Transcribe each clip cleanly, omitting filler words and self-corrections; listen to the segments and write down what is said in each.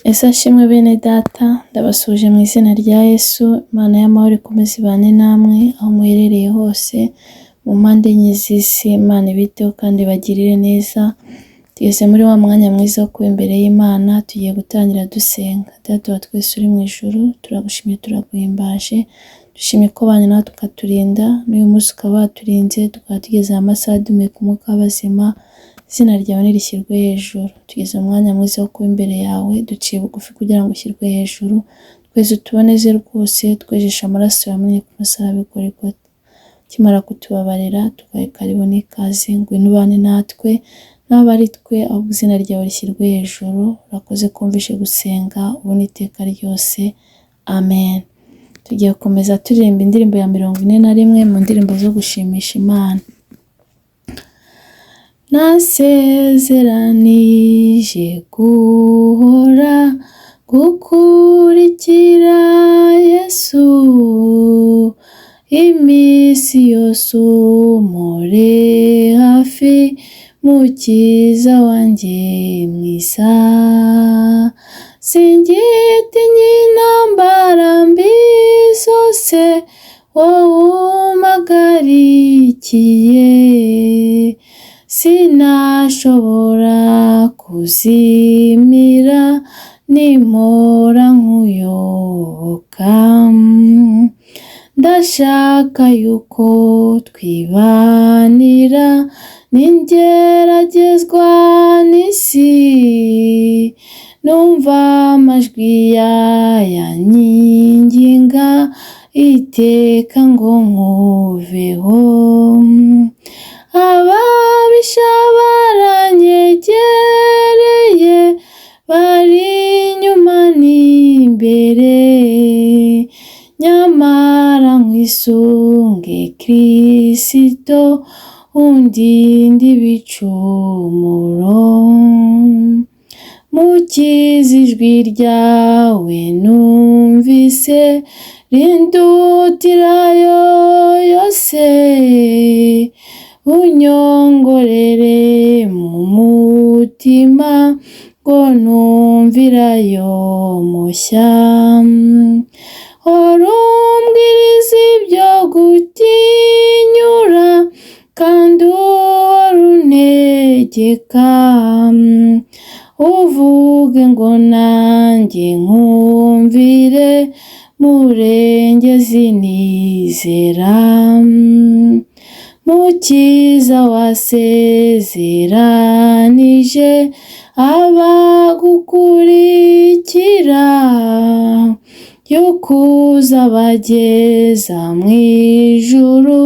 Ese ashimwe bene data, ndabasuhuje mu izina rya Yesu, Imana y'amahoro ikomeze ibane namwe aho muherereye hose, mu mpande enye z'isi, Imana ibiteho kandi ibagirire neza. Tugeze muri wa mwanya mwiza wo kuba imbere y'Imana, tugiye gutangira dusenga. Data wa twese uri mu ijuru, turagushimye, turaguhimbaje, dushimye ko ubanye natwe ukaturinda, n'uyu munsi ukaba waturinze, tukaba tugeze aya masaha duhumeka umwuka w'abazima, izina ryawe nirishyirwe hejuru. Tugeze mu mwanya mwiza wo kuba imbere yawe, duciye bugufi kugira ngo ushyirwe hejuru, twese utuboneze rwose, twejeshe amaraso yamennye ku musaraba i Golgotha. Ukimara kutubabarira, tuguhaye karibu n'ikaze, ngwino ubane natwe, ntabe ari twe, ahubwo izina ryawe rishyirwe hejuru. Urakoze kumvishe gusenga, ubu n'iteka ryose, amen. Tugiye gukomeza turirimba indirimbo ya 41 mu ndirimbo zo gushimisha Imana. Nasezeranije guhora gukurikira Yesu, iminsi yose umpore hafi, Mukiza wanjye mwiza. Singitinya intambara mbi zose, wowe umpagarikiye, sinashobora kuzimira nimpora nkuyoboka. Ndashaka yuko twibanira ningeragezwa n'isi, numva amajwi y'ayankinginga iteka ngo nkuveho. Ababisha baranyegereye, bari inyuma n'imbere, nyamara nkwisunge Kristo, undinde ibicumuro. Mukiza ijwi ryawe numvise, rindutirayo yose, unyongorere mu mutima ngo numvirayo mushya. Hora umbwiriza ibyo gutinyura, kandi uhora untegeka, uvuge ngo nanjye nkumvire, murengezi nizera. Mukiza wasezeranije abagukurikira, yuko uzabageza mu ijuru,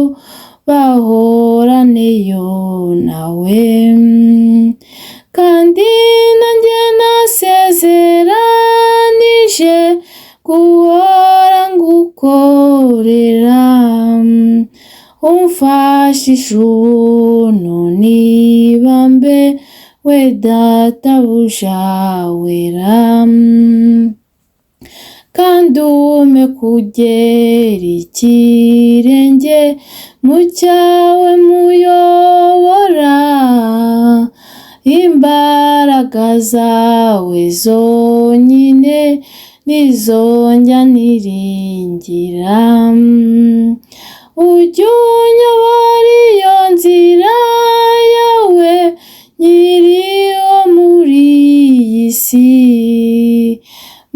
bahoraneyo nawe. Kandi nanjye nasezeranije guhora ngukorera, umfashishe ubuntu n'ibambe, we databuja wera. Kandi umpe kugera ikirenge mu cyawe muyobora, imbaraga zawe zonyine nizo njya niringira. Ujye unyobora iyo nzira yawe, nkiriho muri iyi si,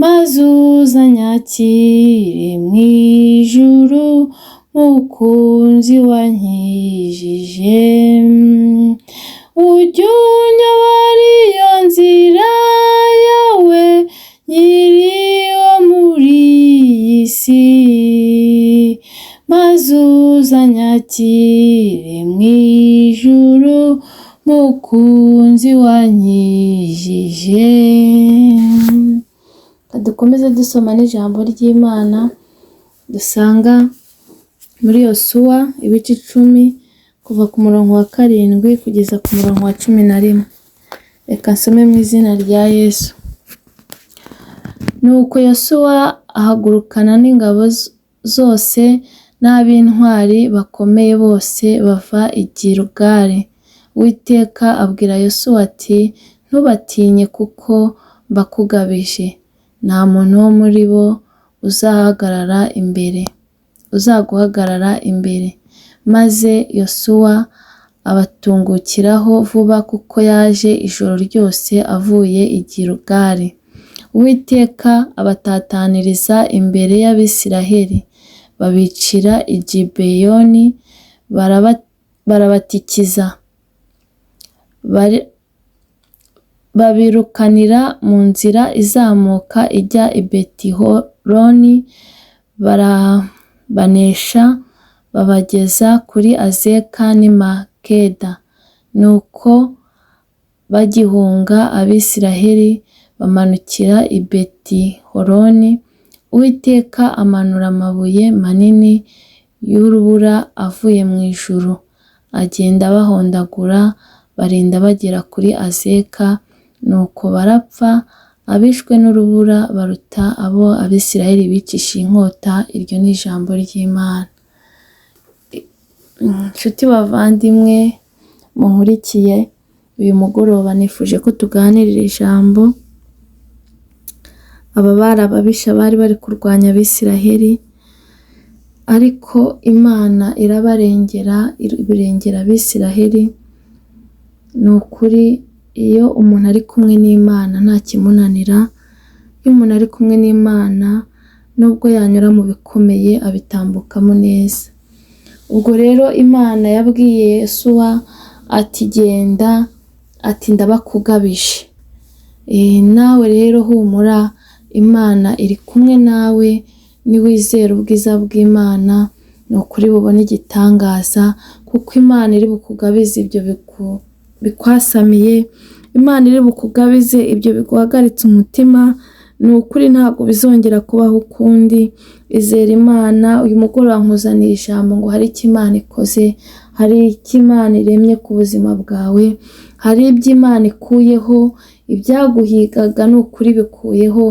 maze uzanyakire mu ijuru, mukunzi wankijije. Ujye unyobora iyo nzira yawe, nkiriho muri iyi si, maze uzanyakire mu ijuru, mukunzi wankijije. Dukomeze dusoma n'ijambo ry'Imana dusanga muri Yosuwa ibice 10, kuva ku murongo wa 7 kugeza ku murongo wa 11. Reka nsome mu izina rya Yesu. Nuko Yosuwa ahagurukana n'ingabo zose n'ab'intwari bakomeye bose bava i Gilugali. Uwiteka abwira Yosuwa ati: "Ntubatinye kuko mbakugabije, nta muntu wo muri bo uzahagarara imbere, uzaguhagarara imbere. Maze Yosuwa abatungukiraho vuba kuko yaje ijoro ryose avuye i Gilugali. Uwiteka abatataniriza imbere y'Abisiraheli, babicira i Gibeyoni, barabatikiza, babirukanira mu nzira izamuka ijya i Betihoroni, barabanesha babageza kuri Azeka n'i Makeda. Nuko bagihunga Abisiraheli bamanukira i Betihoroni, Uwiteka amanura amabuye manini y'urubura avuye mu ijuru, agenda abahondagura barinda bagera kuri Azeka, nuko barapfa, abishwe n'urubura baruta abo Abisiraheli bicishije inkota. Iryo ni ijambo ry'Imana. Nshuti bavandimwe munkurikiye uyu mugoroba, nifuje ko tuganirira ijambo. Aba bari ababisha bari bari kurwanya Abisiraheli, ariko Imana irabarengera, ibirengera Abisiraheli. Ni ukuri iyo umuntu ari kumwe n'Imana nta kimunanira, iyo umuntu ari kumwe n'Imana nubwo yanyura mu bikomeye abitambukamo neza. Ubwo rero Imana yabwiye Yosuwa ati genda, ati ndabakugabije. Nawe rero humura, Imana iri kumwe nawe, niwizera ubwiza bw'Imana ni ukuri bubone igitangaza, kuko Imana iri bukugabize ibyo bikwasamiye, Imana iri bukugabize ibyo biguhagaritse umutima, ni ukuri ntabwo bizongera kubaho ukundi. Izera Imana. Uyu mugoroba nkuzaniye ijambo ngo hari icyo Imana ikoze, hari icyo Imana iremye ku buzima bwawe, hari ibyo Imana ikuyeho, ibyaguhigaga ni ukuri bikuyeho,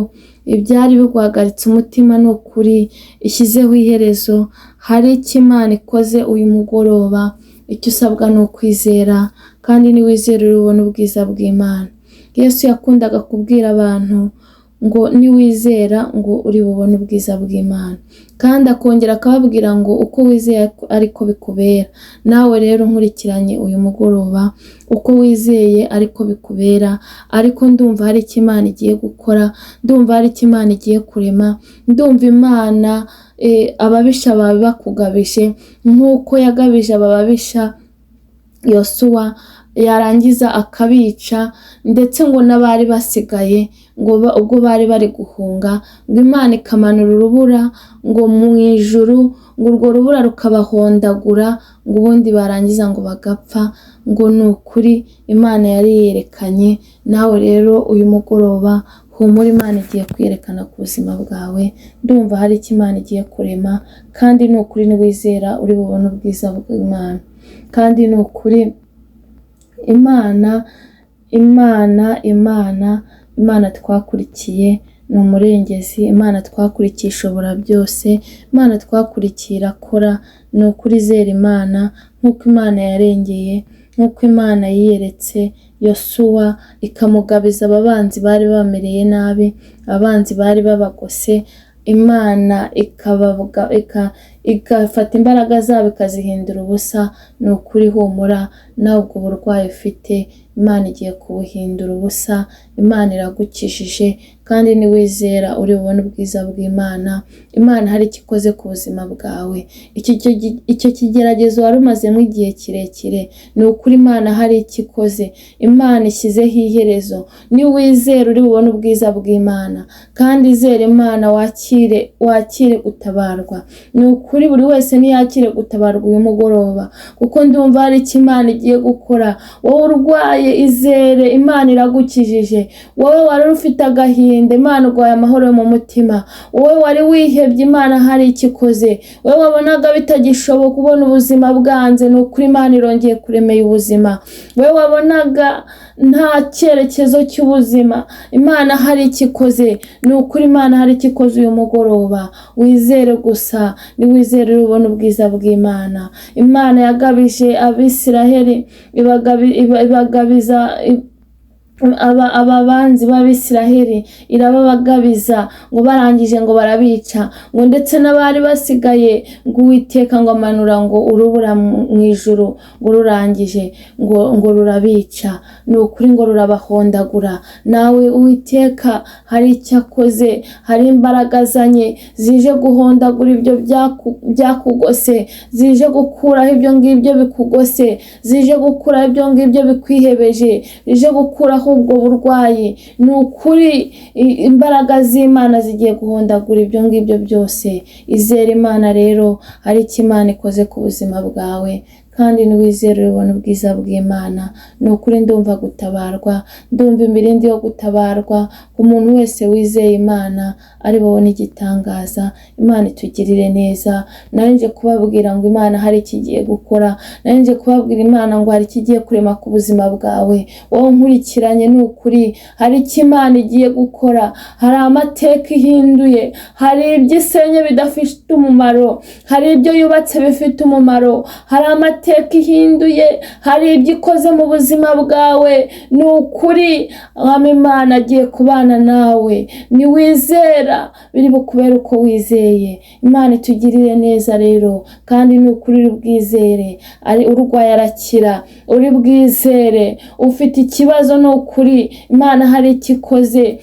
ibyari biguhagaritse umutima ni ukuri ishyizeho iherezo. Hari icyo Imana ikoze uyu mugoroba, icyo usabwa ni ukwizera, kandi niwizera urubona ubwiza bw'Imana. Yesu yakundaga kubwira abantu ngo niwizera ngo uri bubone ubwiza bw'Imana, kandi akongera akababwira ngo uko wizeye ariko bikubera. Nawe rero nkurikiranye uyu mugoroba, uko wizeye ariko bikubera, ariko ndumva hari icyo Imana igiye gukora, ndumva hari icyo Imana igiye kurema, ndumva Imana ababisha bawe bakugabije nk'uko yagabije aba babisha Yosuwa, yarangiza akabica, ndetse ngo n'abari basigaye ngo ubwo bari bari guhunga, ngo Imana ikamanura urubura ngo mu ijuru, ngo urwo rubura rukabahondagura, ngo ubundi barangiza ngo bagapfa. Ngo ni ukuri Imana yari yerekanye. Nawe rero uyu mugoroba humura, Imana igiye kwiyerekana ku buzima bwawe, ndumva hari icyo Imana igiye kurema, kandi ni ukuri niwizera uri bubone ubwiza bw'Imana. Kandi ni ukuri Imana, Imana, Imana, Imana twakurikiye ni umurengezi, Imana twakurikiye ishobora byose, Imana twakurikiye irakora. Ni ukuri izera Imana nk'uko Imana yarengeye, nk'uko Imana yiyeretse Yosuwa ikamugabiza ababanzi bari bamereye nabi, abanzi bari babagose, Imana igafata imbaraga zabo ikazihindura ubusa. Ni ukuri humura, nawe ubwo burwayi ufite Imana igiye kubuhindura ubusa, Imana iragukijije, kandi niwizera uri bubone ubwiza bw'Imana. Imana hari icyo ikoze ku buzima bwawe, icyo kigeragezo wari umazemo igihe kirekire, ni ukuri Imana hari icyo ikoze, Imana ishyizeho iherezo. Niwizera uri bubone ubwiza bw'Imana, kandi izere Imana wakire gutabarwa. Ni ukuri buri wese niyakire gutabarwa uyu mugoroba, kuko ndumva hari icyo Imana igiye gukora. Wowe urwaye izere, Imana iragukijije. Wowe wari ufite agahinda, Imana urwaye amahoro yo mu mutima. Wowe wari wihebye, Imana hari icyo ikoze. Wowe wabonaga bitagishoboka, ubona ubuzima bwanze, ni ukuri Imana irongeye kuremeye ubuzima. Wowe wabonaga nta cyerekezo cy'ubuzima, Imana hari icyo ikoze. Ni ukuri Imana hari icyo ikoze uyu mugoroba. Wizere gusa, niwizere ubona ubwiza bw'Imana. Imana yagabije Abisiraheli, ibagabiza Aba banzi b'Abisiraheli irababagabiza, ngo barangije ngo barabica, ngo ndetse n'abari basigaye ngo Uwiteka ngo amanura ngo urubura mu ijuru, ngo rurangije ngo rurabica. Ni ukuri ngo rurabahondagura. Nawe Uwiteka hari icyo akoze, hari imbaraga azanye zije guhondagura ibyo byakugose, zije gukuraho ibyo ngibyo bikugose, zije gukuraho ibyo ngibyo bikwihebeje, zije gukuraho ubwo burwayi. Ni ukuri imbaraga z'Imana zigiye guhondagura ibyo ngibyo byose. Izere Imana rero, hari icyo Imana ikoze ku buzima bwawe, kandi niwizere urabona ubwiza bw'Imana. Ni ukuri ndumva gutabarwa, ndumva imirindi yo gutabarwa ku muntu wese wizeye Imana ari bubone igitangaza. Imana itugirire neza. Nari nje kubabwira ngo Imana hari icyo igiye gukora, nari nje kubabwira Imana ngo hari icyo igiye kurema ku buzima bwawe. Wowe nkurikiranye, ni ukuri hari icyo Imana igiye gukora, hari amateka ihinduye, hari ibyo isenye bidafite umumaro, hari ibyo yubatse bifite umumaro, hari amateka ihinduye, hari ibyo ikoze mu buzima bwawe. Ni ukuri Mwami Imana agiye kubana nawe, niwizera biri bukubere uko wizeye. Imana itugirire neza rero, kandi ni ukuri uri bwizere, ari urwaye arakira, uri bwizere, ufite ikibazo ni ukuri Imana hari icyo ikoze,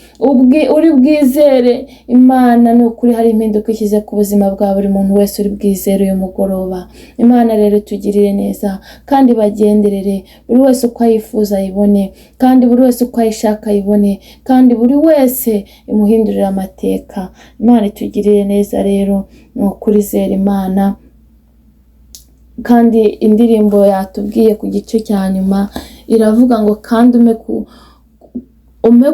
uri bwizere Imana ni ukuri hari impinduka ishyize ku buzima bwa buri muntu wese uri bwizere uyu mugoroba. Imana rero itugirire neza kandi bagenderere buri wese uko ayifuza ayibone, kandi buri wese uko ayishaka ayibone, kandi buri wese imuhindurire amateka. Imana itugirire neza rero, ni ukuri zera Imana. Kandi indirimbo yatubwiye ku gice cya nyuma iravuga ngo kandi umpe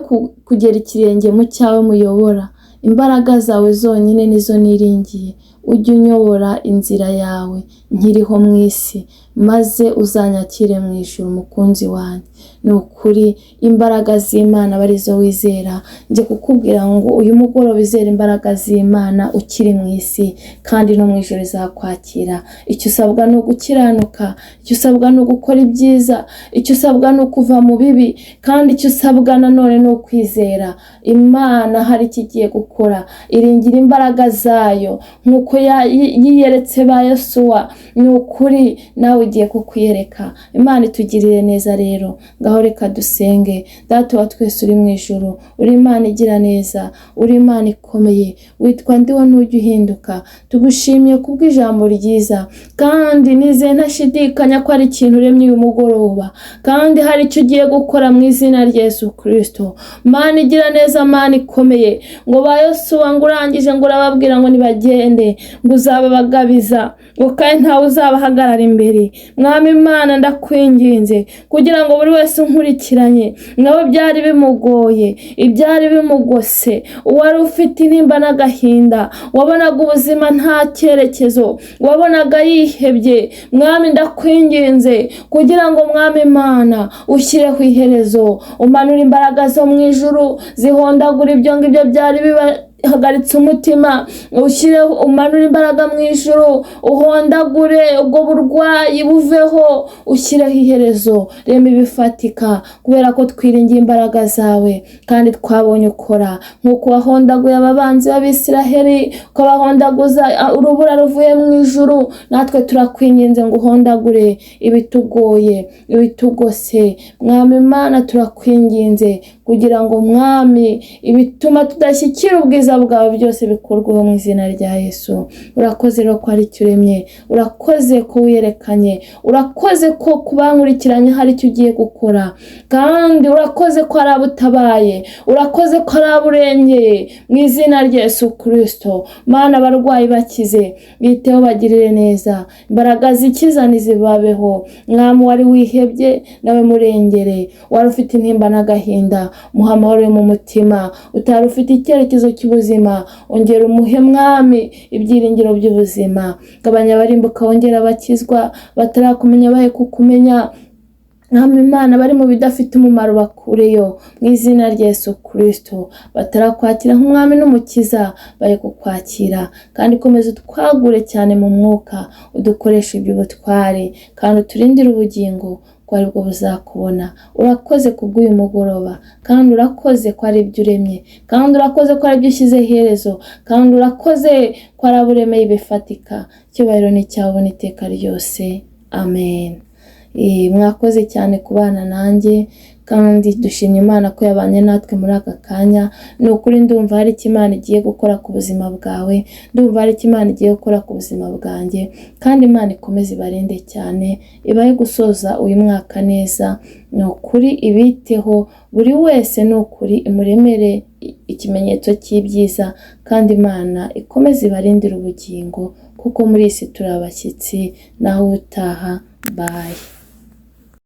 kugera ikirenge mu cyawe muyobora, imbaraga zawe zonyine nizo niringiye, ujye unyobora inzira yawe nkiriho mu isi, maze uzanyakire mu ijuru mukunzi wanjye. Ni ukuri imbaraga z'Imana aba arizo wizera. Njye kukubwira ngo uyu mugoroba izera imbaraga z'Imana ukiri mu isi, kandi no mu ijuru izakwakira. Icyo usabwa ni ugukiranuka, icyo usabwa ni ugukora ibyiza, icyo usabwa ni ukuva mu bibi, kandi icyo usabwa nanone ni ukwizera Imana hari icyo igiye gukora. Iringira imbaraga zayo nk'uko yiyeretse ba Yosuwa, ni ukuri nawe ugiye kukwiyereka. Imana itugirire neza rero. Ngaho reka dusenge. Data wa twese uri mu ijuru, uri Imana igira neza, uri Imana ikomeye, witwa ndiwo ntujya uhinduka. Tugushimiye kubw'ijambo ryiza, kandi nizeye ntashidikanya ko ari ikintu uremye uyu mugoroba, kandi hari icyo ugiye gukora mu izina rya Yesu Kristo. Mana igira neza, Mana ikomeye, ngo ba Yosuwa ngo urangije ngo urababwira ngo nibagende, ngo uzababagabiza, ngo kandi ntawe uzabahagarara imbere. Mwami Imana ndakwinginze kugira ngo buri wese unkurikiranye nawe byari bimugoye, ibyari bimugose, uwari ufite intimba n'agahinda, wabonaga ubuzima nta cyerekezo, wabonaga yihebye, Mwami ndakwinginze kugira ngo Mwami Imana ushyireho iherezo, umanure imbaraga zo mu ijuru zihondagura ibyo ngibyo byari bibahagaritse umutima, ushyireho, umanure imbaraga mu ijuru, uhondagure ubwo burwayi buveho, ushyireho iherezo, rema ibifatika, kubera ko twiringiye imbaraga zawe kandi twabonye ukora nk'uko wahondaguye ababanzi b'Abisiraheli, ukabahondaguza urubura ruvuye mu ijuru. Natwe turakwinginze ngo uhondagure ibitugoye, ibitugose. Mwami Imana turakwinginze kugira ngo Mwami ibituma tudashyikira ubwiza bwawe byose bikurweho mu izina rya Yesu. Urakoze rero ko hari icyo uremye, urakoze ko wiyerekanye, urakoze ko kubankurikiranye hari icyo ugiye gukora, kandi urakoze ko hari abo utabaye, urakoze ko hari abo urengeye mu izina rya Yesu Kristo. Mana abarwayi bakize, biteho bagirire neza, imbaraga zikiza nizibabeho. Mwami wari wihebye nawe murengere, wari ufite intimba n'agahinda muha amahoro yo mu mutima, utari ufite icyerekezo cy'ubuzima ongera umuhe Mwami ibyiringiro by'ubuzima. Gabanya abarimbuka wongera abakizwa, batarakumenya bahe kukumenya. Mwami Imana bari mu bidafite umumaro bakureyo mu izina rya Yesu Kristo, batarakwakira nk'umwami n'umukiza bari kukwakira, kandi komeza utwagure cyane mu mwuka, udukoreshe iby'ubutware, kandi uturindire ubugingo kuko aribwo buzakubona. Urakoze kubw'uyu mugoroba, kandi urakoze ko ari ibyo uremye, kandi urakoze ko ari ibyo ushyizeho iherezo, kandi urakoze ko ari abo uremeye ibifatika. Icyubahiro ni icyawe n'iteka ryose, amen. Mwakoze cyane kubana nanjye, kandi dushimye Imana ko yabanye natwe muri aka kanya. Ni ukuri ndumva hari icyo Imana igiye gukora ku buzima bwawe, ndumva hari icyo Imana igiye gukora ku buzima bwanjye, kandi Imana ikomeze ibarinde cyane, ibahe gusoza uyu mwaka neza. Ni ukuri ibiteho buri wese, ni ukuri imuremere ikimenyetso cy'ibyiza, kandi Imana ikomeze ibarindire ubugingo, kuko muri iyi si turi abashyitsi. Naho ubutaha, bye.